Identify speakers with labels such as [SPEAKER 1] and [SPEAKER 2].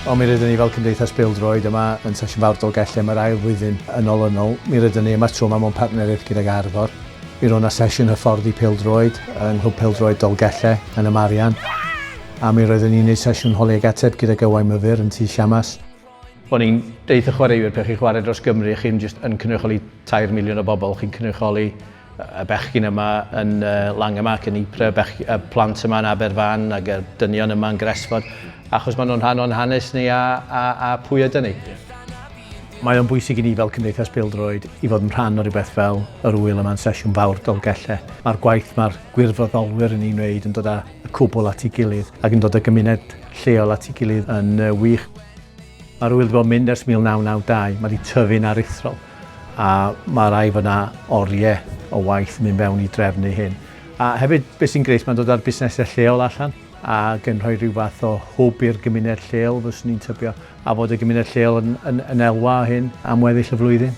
[SPEAKER 1] Wel, mi rydyn ni fel Cymdeithas Bêl-droed yma yn Sesiwn Fawr Dolgellau am yr ail flwyddyn yn olynol. Mi rydyn ni yma tro yma mewn partneriaeth gydag Arfor. Mi roedd yna sesiwn hyfforddi pêl-droed yng Nghlwb Pêl-droed Dolgellau yn y Marian. A mi roeddwn ni'n gwneud sesiwn holi ag ateb gydag Ywain Myfyr yn Tŷ Siamas. O'n i'n deud y chwaraewyr, pe chi'n chwarae dros Gymru, chi'n jyst yn cynrychioli 3 miliwn o bobl, chi'n cynrychioli y bechgyn yma yn Langham ac yn Ypres, y, y plant yma yn Aberfan ac y dynion yma yn Gresford, achos maen nhw'n rhan o'n hanes ni a, a, a pwy ydyn ni. Mae o'n bwysig i ni fel Cymdeithas Bêl-droed i fod yn rhan o rhywbeth fel yr ŵyl yma'n sesiwn fawr Dolgellau. Mae'r gwaith mae'r gwirfoddolwyr yn ei wneud yn dod â y cwbl at ei gilydd ac yn dod â gymuned lleol at ei gilydd yn wych. Mae'r ŵyl wedi bod yn mynd ers 1992, mae wedi tyfu'n aruthrol a mae rai fod yna oriau o waith yn mynd fewn i drefnu hyn. A hefyd, beth sy'n grêt, mae'n dod â'r busnesau lleol allan ac yn rhoi rhyw fath o hwb i'r gymuned lleol, fyswn i'n tybio, a fod y gymuned lleol yn, yn, yn elwa o hyn am weddill y flwyddyn.